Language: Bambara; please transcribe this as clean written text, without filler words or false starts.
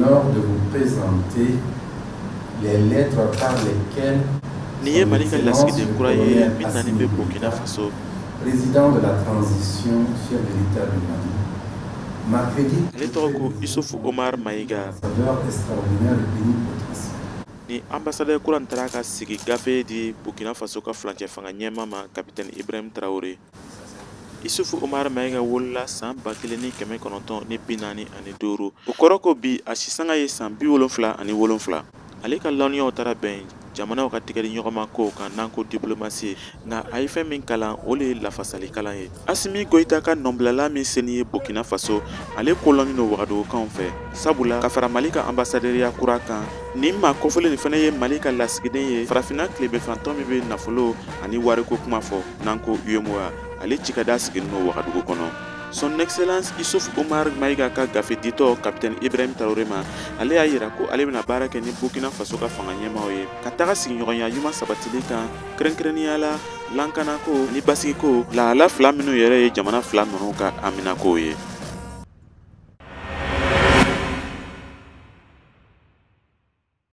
l'honneur de vous présenter les lettres par lesquelles Nin ye Mali ka lasigiden kura ye min naani bɛ Burkina Faso. Président de la transition, chef de l'État du Mali, m'accrédite Ale tɔgɔ ko Isufu Omar Mayiga. Ambassadeur extraordinaire et plénipotentiaire. Ni ambassadeur kura taara ka sigi gafe di Burkina Faso ka furancɛ fanga ɲɛmaa ma, capitaine Ibrahim Traoré. Isufu Omar Mayiga wolola san 1945, o kɔrɔ ko bi a sisanga ye san 77. Ale ka lɔnniyaw taara bɛn jamanaw ka tigɛdi ɲɔgɔnma kow kan, n'an ko diplomatie. Nka a ye fɛn min kalan, o le ye lafasali kalan ye. Asimi Goyita ka nɔbilala min seni ye Burkina Faso, ale kolɔnnen don wagadugukanw fɛ, sabula ka fara Mali ka ambassaderiya kura kan, nin maa kofɔlen nin fana ye Mali ka lasigiden ye Farafinna tilebinfantɔn min bɛ nafolo ani wariko kuma fɔ, n'an ko UEMOA. Ale cikada sigilen don Wagadugu kɔnɔ. Son Excellence Issouf Omar Maïga ka gafe ditɔ capitaine Ibrahim Traoré ma, ale y'a yira ko ale bɛna baara kɛ ni Burkina Faso ka fanga ɲɛmaaw ye ka taga sigiɲɔgɔnya ɲuman sabatili kan, kɛrɛnkɛrɛnnenya la lankanako ni basigiko, lahala fila minnu yɛrɛ ye jamana fila ninnu ka haminakow ye.